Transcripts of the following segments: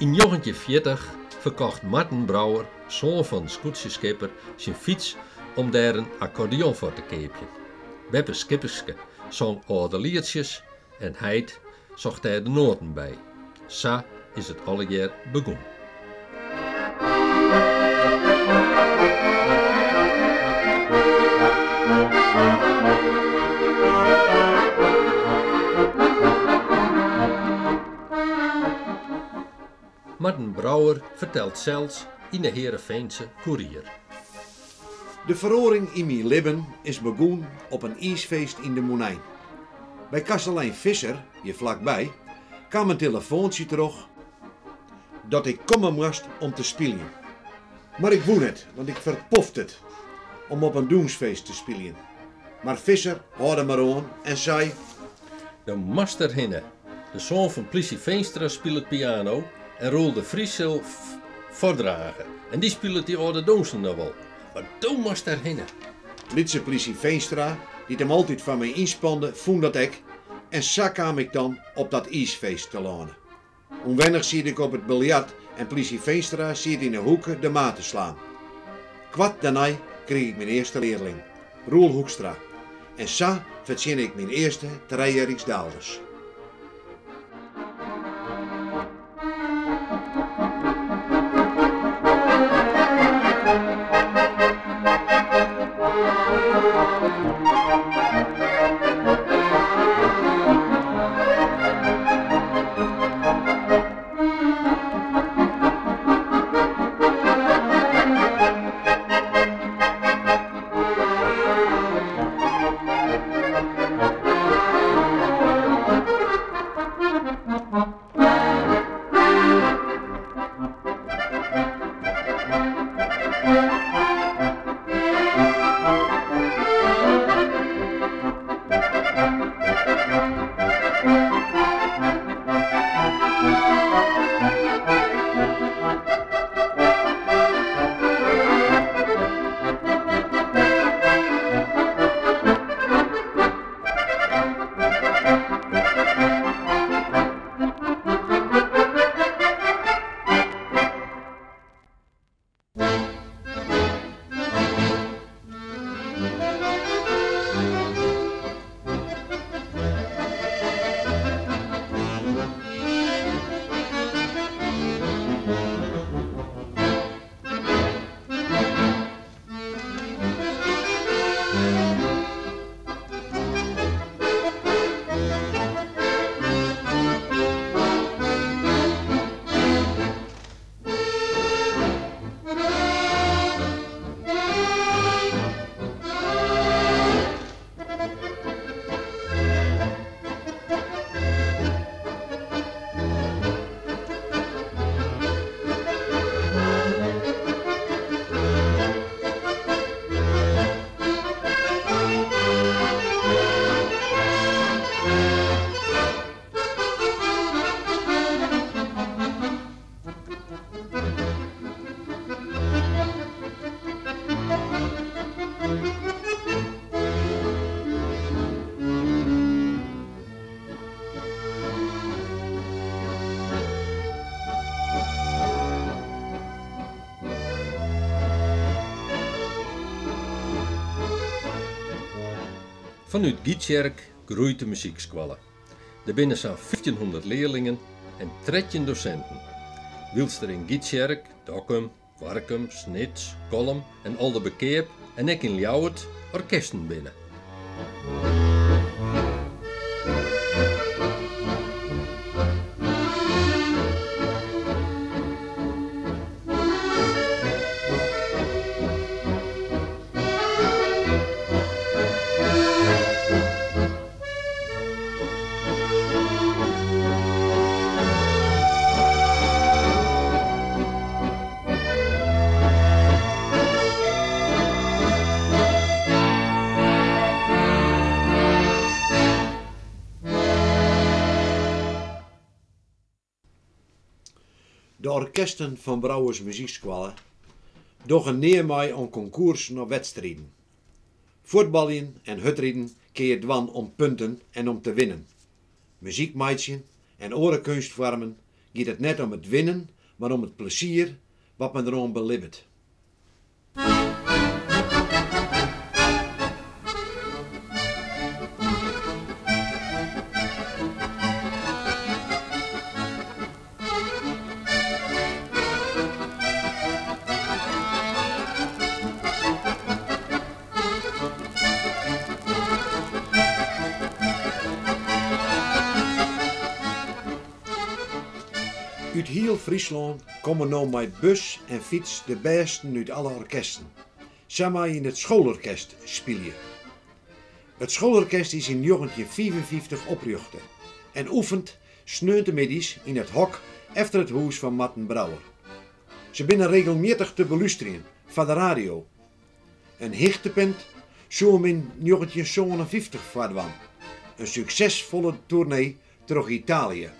Yn 1940 ferkocht Marten Brouwer, soan fan skûtsjeskipper, syn fyts om dêr in akkordeon foar te keapjen. Beppe Skipperske song âlde lietsjes en heit socht dêr de noaten by. Sa is it allegear begûn. Marten Brouwer fertelt sels yn de Heerenveense Koerier. De feroaring yn myn libben is begûn op in iisfeest yn de Mûnein. By kastelein Visser, hjir flakby, kaam in telefoantsje troch dat ik komme moast om te spyljen. Mar ik woe net, want ik ferpofte it om op in dûnsfeest te spyljen. Mar Visser hâlde mar oan en sei. Do moatst derhinne. De soan fan plysje Veenstra spilet piano en Roel de Vries sil foardrage en dy spilet dy âlde dûnsen noch wol. Mar do moatst derhinne. Lytse plysje Veenstra, dy't him altyd foar my ynspande, fûn dat ek en sa kaam ik dan op dat iisfeest telâne. Unwennich siet ik op it biljart en plysje Veenstra siet yn 'e hoeke de maat te slaan. Koart dêrnei krige ik myn earste learling, Roel Hoekstra, en sa fertsjinne ik myn earste trije ryksdaalders. Fanút Gytsjerk groeit de muzykskoalle. Der binne sa'n 1500 learlingen en 13 dosinten, wylst der yn Gytsjerk, Dokkum, Warkum, Snits, Kollum en Aldeberkeap en ek yn Ljouwert orkesten binne. De orkesten fan Brouwers Muzykskoalle dogge nea mei oan konkoersen of wedstriden. Fuotbaljen en hurdriden kinne je dwaan om punten en om te winnen. Muzyk meitsjen en oare keunstfoarmen giet it net om it winnen, mar om it plezier wat men deroan belibbet. Ut hiel Fryslân komme no mei bus en fyts de bêsten út alle orkesten. Sy meie yn it schoolorkest spylje. It schoolorkest is yn njoggentjinhûndertfiifenfyftich oprjochte en oefent sneontemiddeis yn it hok efter it hûs fan Marten Brouwer. Se binne regelmjittich te belústerjen foar de radio. In hichtepunt soe him yn njoggentjinhûndertsânenfyftich foardwaan, in suksesfolle toernee troch Italië.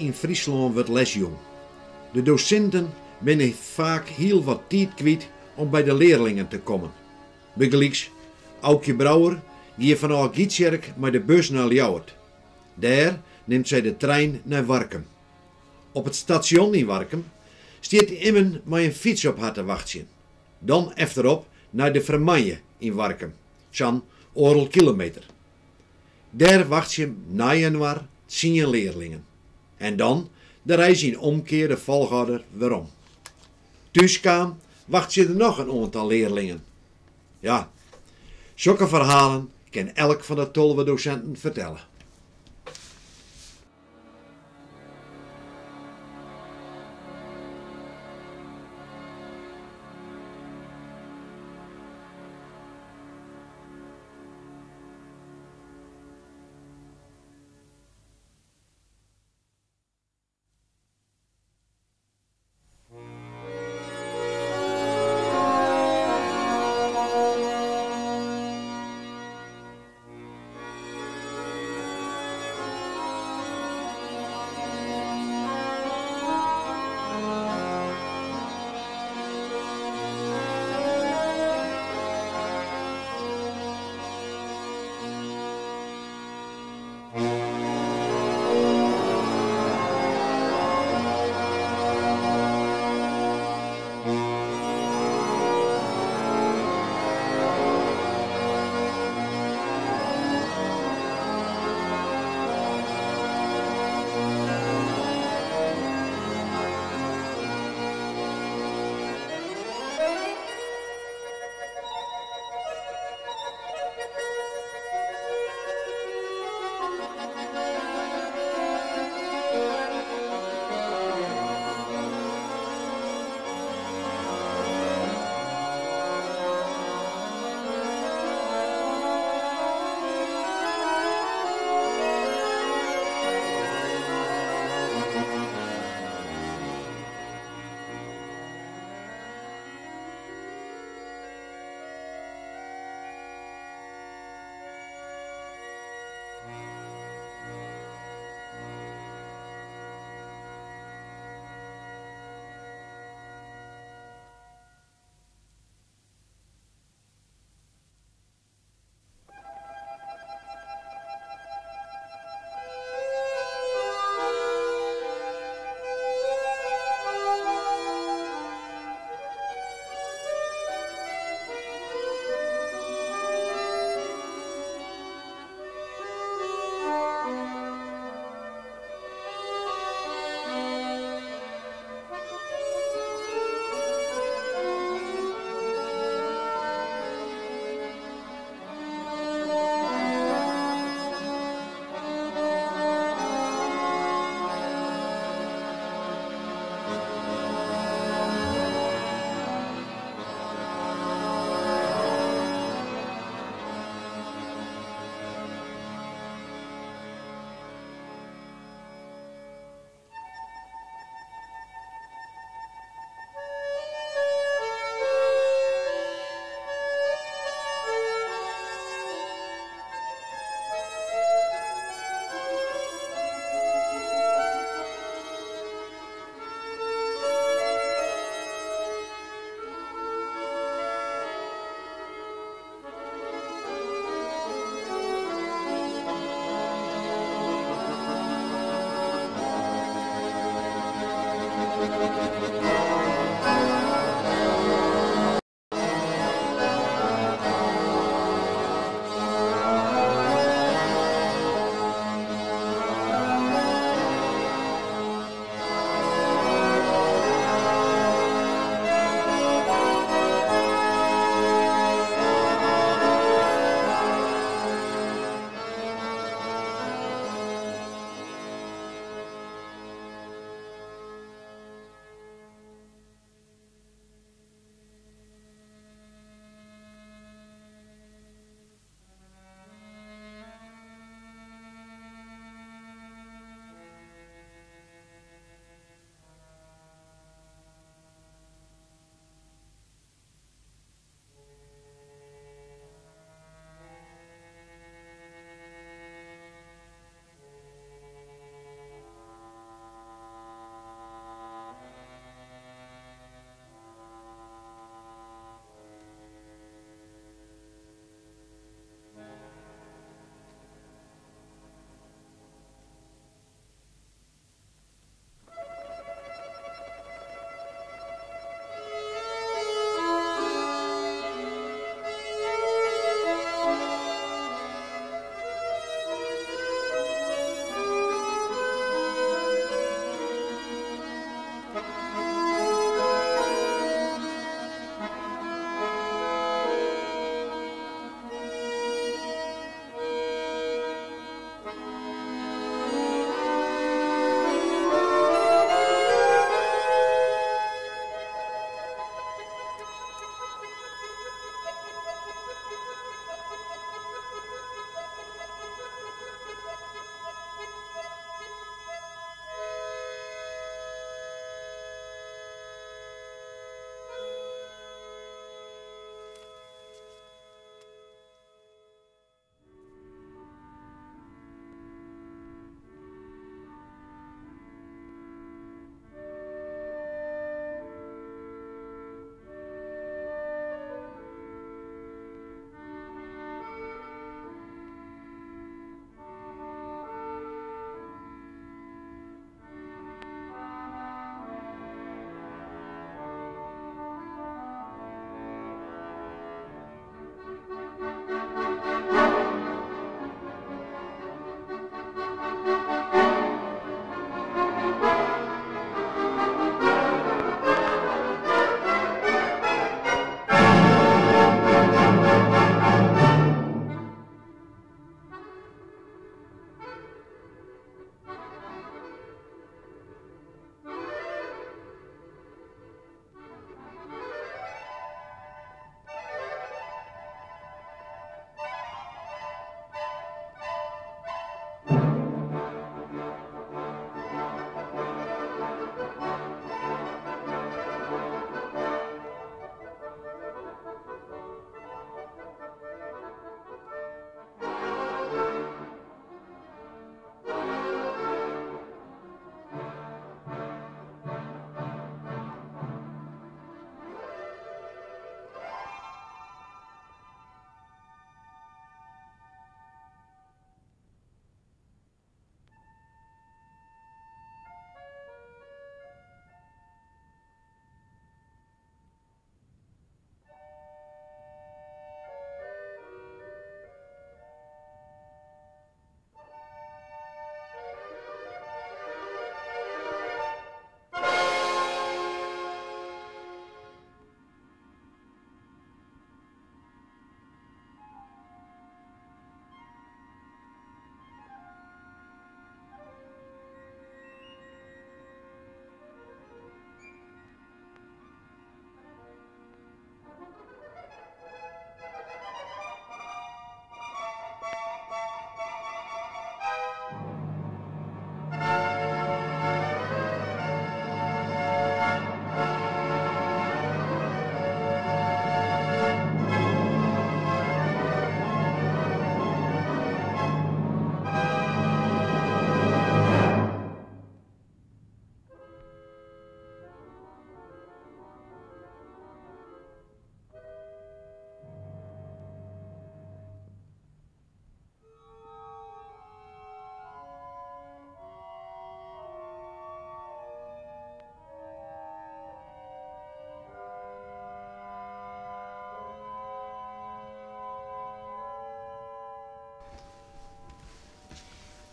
yn Fryslân wurdt lesjûn. De dosinten binne faak hiel wat tiid kwyt om by de learlingen te kommen. Bygelyks, Aukje Brouwer gie fanôf Gytsjerk mei de bus nei Ljouwert. Dêr nimt sy de trein nei Warkum. Op it stasjon yn Warkum stiet immen mei in fyts op har te wachtsjen. Dan efterop nei de Fermanje yn Warkum, sa'n oardel kilometer. Dêr wachtsje nei-inoar tsien learlingen. En dan de reis yn omkearde folchoarder werom. Thúskaam wachtsje der noch in oantal learlingen. Ja, sokke ferhalen kin elk fan de 12 dosinten fertelle.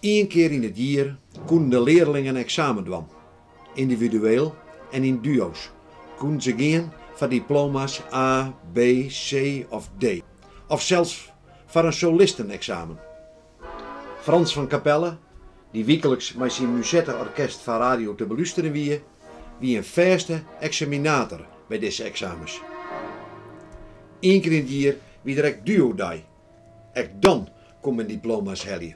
Ien kear yn it jier koenen de learlingen eksamen dwaan. Yndividueel en yn duo's koenen se gean foar diploma's A, B, C of D. Of sels foar in solisteneksamen. Frans van Capelle, dy't wykliks mei syn musette-orkest foar radio te belústerjen wie, wie in fêste eksaminator by dizze eksamens. Ien kear yn it jier wie der ek duo-dei. Ek dan koe men diploma's helje.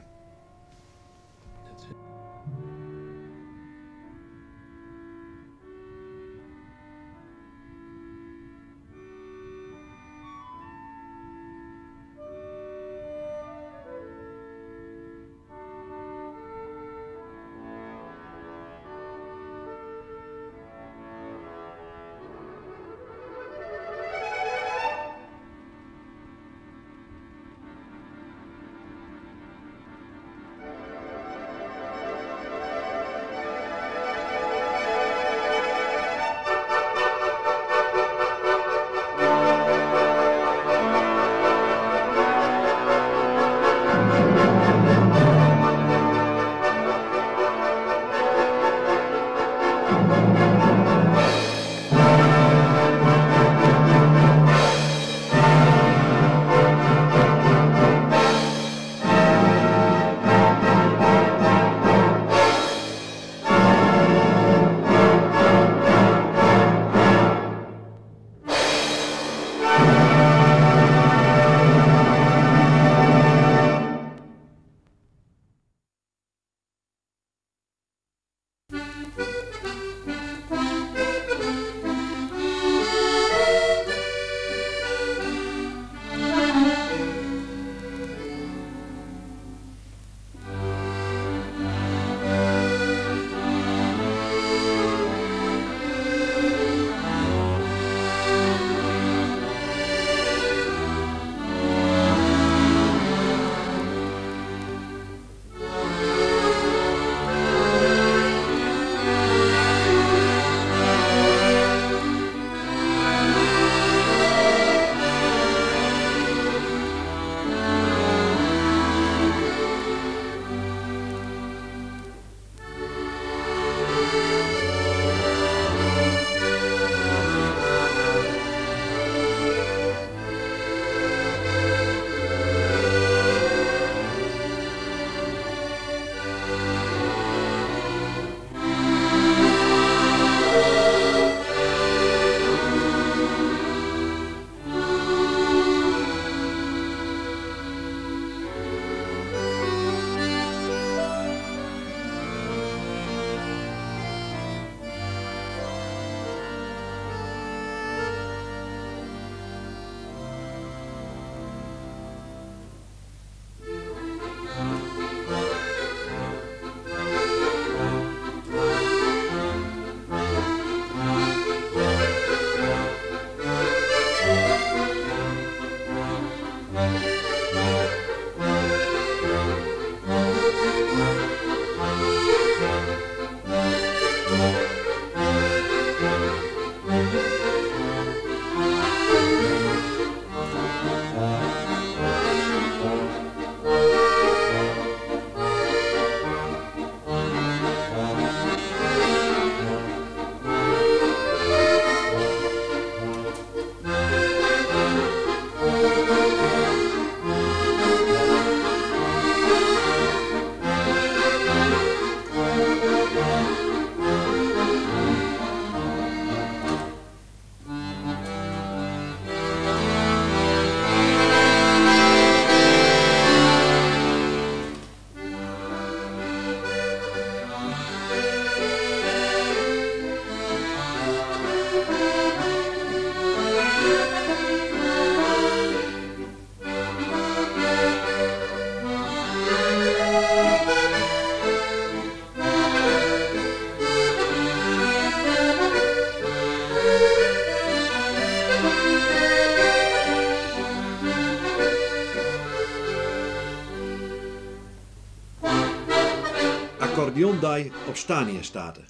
Accordeondei op Stania State.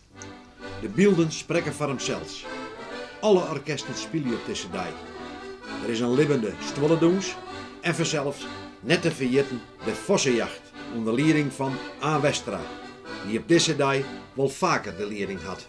De bylden sprekke foar himsels. Alle orkesten spylje op dizze dei. Der is in libbende stuolledûns en fansels net te ferjitten de vossejacht. ûnder lieding fan A. Westra, dy't op dizze dei wol faker de lieding hat.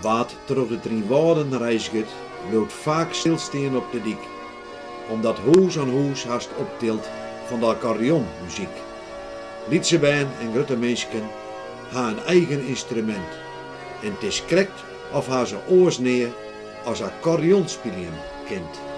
Wa't troch de Trynwâlden reizget, bliuwt faak stilstean op de dyk, omdat hûs oan hûs hast optilt fan de akkordeonmuzyk. Lytse bern en grutte minsken ha in eigen ynstrumint en 't is krekt of ha se oars nea as akkordeonspyljen kind.